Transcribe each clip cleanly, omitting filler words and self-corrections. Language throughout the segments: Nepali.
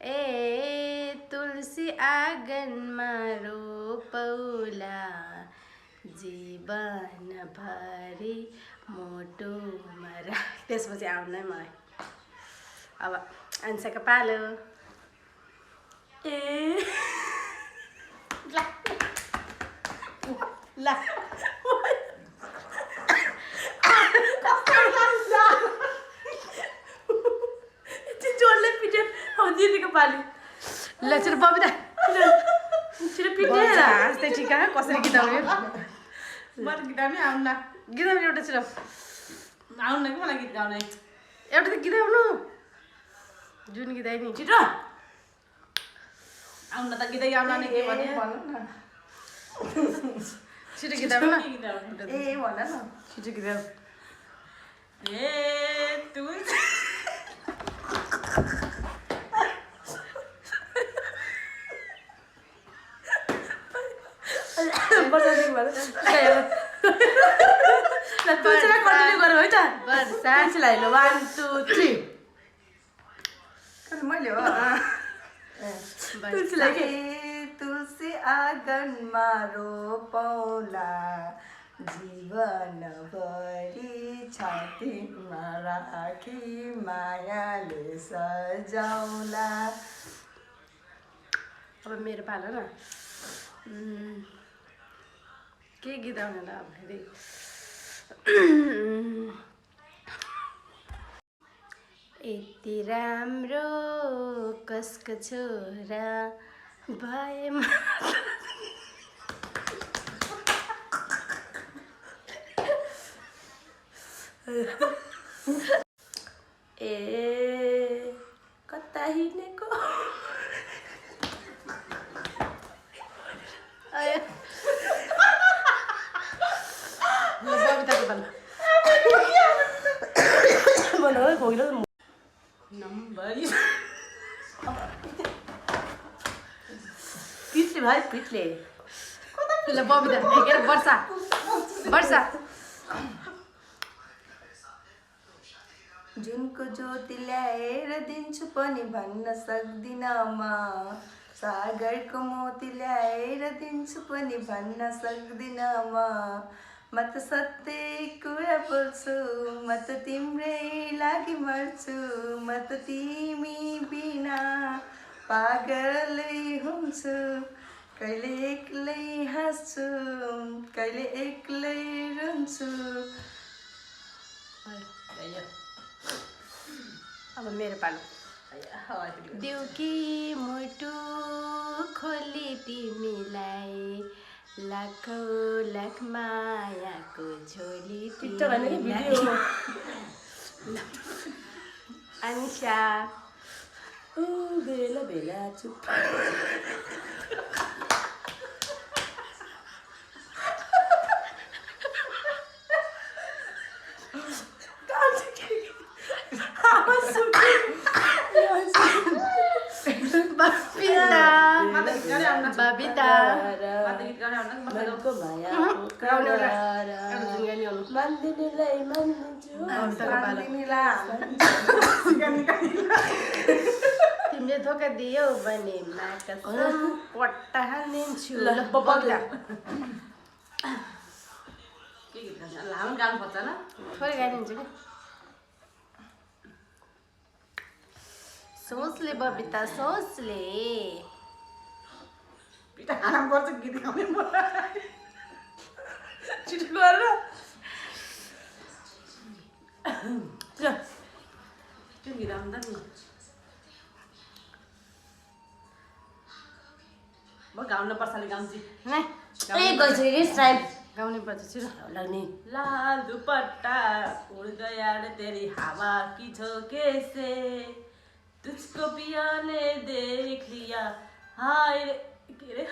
ए तुलसी आँगनमा रोपौला जीवन भरि मोटोमा राख। त्यसपछि आउँदैन मलाई। अब आन्साको पालो। ए ला ला पाली ल छिटो बबिता छिटो पिट्यो हाँस्दै ठिक कसरी गीत आउने मलाई गीत आउने आउला गीत आउने एउटा छिटो आउन कि मलाई गीत गाउने एउटा त गीत आउनु जुन गीत आइ नि छिटो आउन त गीत गाउन नि के भन्यो छिटो गीत आउनु न ए भन न छिटो गीत आउनु ए तु तुलसी आँगनमा रोपौला जीवन भरि छातीमा राखी मायाले सजाउला। अब मेरो पालो न के गीत आउने ल फेरि यति राम्रो कसको छोरा भएमा ए कता हिँडेको पिट्ले भाइ पिट्ले ल बबिता हेर वर्षा वर्षा जुनको ज्योति ल्याएर दिन्छु पनि भन्न सक्दिन म सागरको मोती ल्याएर दिन्छु पनि भन्न सक्दिन म त सत्य कुरा बोल्छु म त तिम्रै लागि मर्छु म त तिमी बिना पागलै हुन्छु कहिले एक्लै हाँस्छु कहिले एक्लै रुन्छु। अब मेरो पालो देउकी मुटु खोली तिमीलाई लाखौँ लाख मायाको झोली तिमीलाई अन्सा बेला बेला चुप बबिता मनको मायाको करार मान्दिनीलाई मानिदिन्छु तिमीले धोका दियौ भने पट्टा हालिदिन्छु ल बबिता के गीत गाउनु लामो गाउनु पर्छ ल थोरै गाइदिन्छु कि सोचले बबिता सोचले पिटा आराम गर्छ गीत गाउने मलाई छिटो गरेर त्यो गीत गाउनु त नि म गाउन पर्छ गाउँछु नै गाउने पर्छ छिटो लाग्ने लाल दुपट्टा उड़ गया रे तेरी हवा की झोंके से तुझको पिया ने देख लिया हाय रे के रे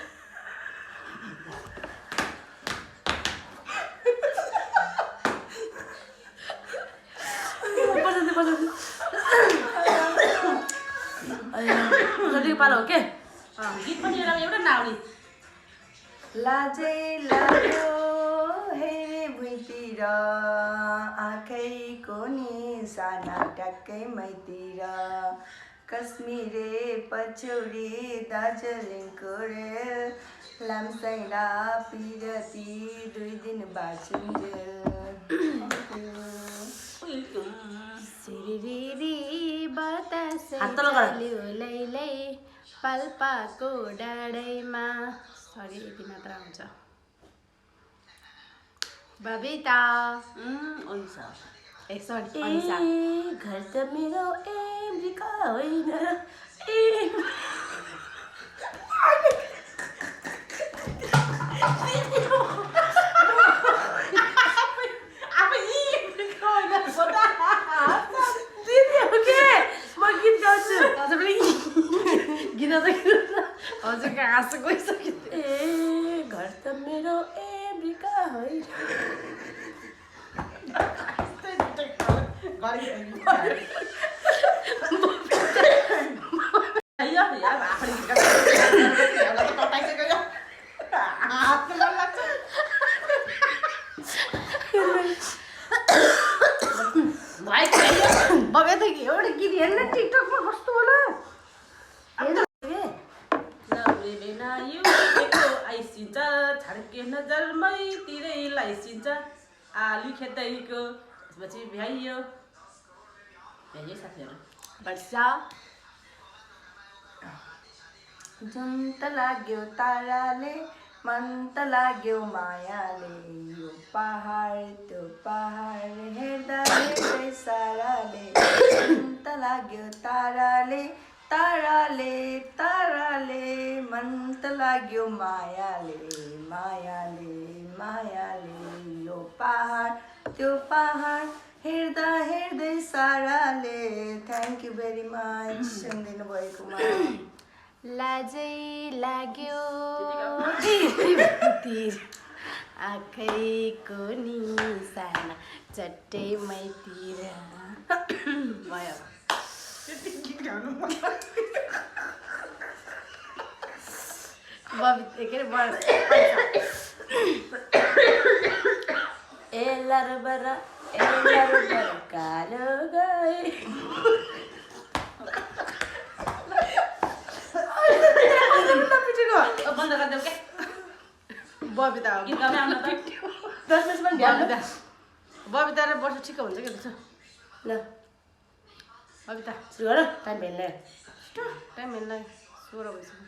पालो के गीत पनि एउटा नाउली लाजै लाग्यो हेरे भुइँतिर आँखैको निशाना ट्याक्कै मैतिर कश्मीरे पछौरी दार्जिलिङको रेल लामसाइला पिरती 2 दिन बाँचुन्जेल सिरिरी बतासे हात तल गर। चल्यो लैलै पाल्पाको डाँडैमा सरी यति मात्र आउँछ बबिता अनिसा ए सरी अनिसा घर त मेरो अमेरिका होइन हजुरको हाँसो गइसक्यो ए घर त मेरो अमेरिका होइन बबे त एउटा गीत हेर्न टिकटकमा कस्तो होला आइसिन्छ छड्के नजरमै तिरै लाइसिन्छ आलु खेतैको त्यसपछि भ्याइयो साथीहरू वर्षा जुन त लाग्यो ताराले मन त लाग्यो मायाले यो पहाड त्यो पहाड हेर्दा हेर्दै साराले जुन त लाग्यो ताराले ताराले ताराले मन त लाग्यो मायाले मायाले मायाले यो पहाड त्यो पहाड हेर्दा हेर्दै साराले थ्याङ्क यू भेरी मच सुनिदिनु भएकोमा लाजै लाग्यो आँखैको निशाना चट्टै मैतिर भयो बबी के एलरबरा कालो गए बन्द गरिदेऊ क्या बबिता गीत गाउनै आउन त 10 मिनटमा भ्याउनु बबिता र वर्ष ठिक्क हुन्छ क्या त्यसो ल बबिता सुरु गर टाइम भेट्ने टाइम हेर्न 16 भइसक्यो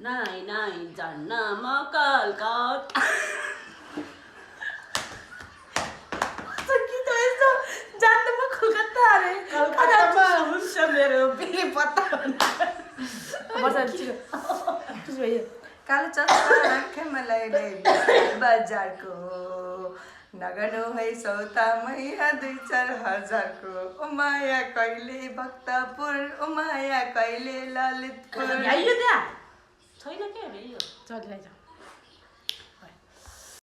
नाइ नाइ जान्न म कलकत्ता गीत यस्तो जान्न म कलकत्ता अरे कलकत्तामा हुन्छ मेरो बेपत्ता कालो चस्मा आँखामा लगाइले बजारको नगर्नु है सौतामै 2-4 हजारको ओ माया कहिले भक्तपुर ओ माया कहिले ललितपुर भ्याइयो त्यहाँ छैन के भ्याइयो चलिरहेछ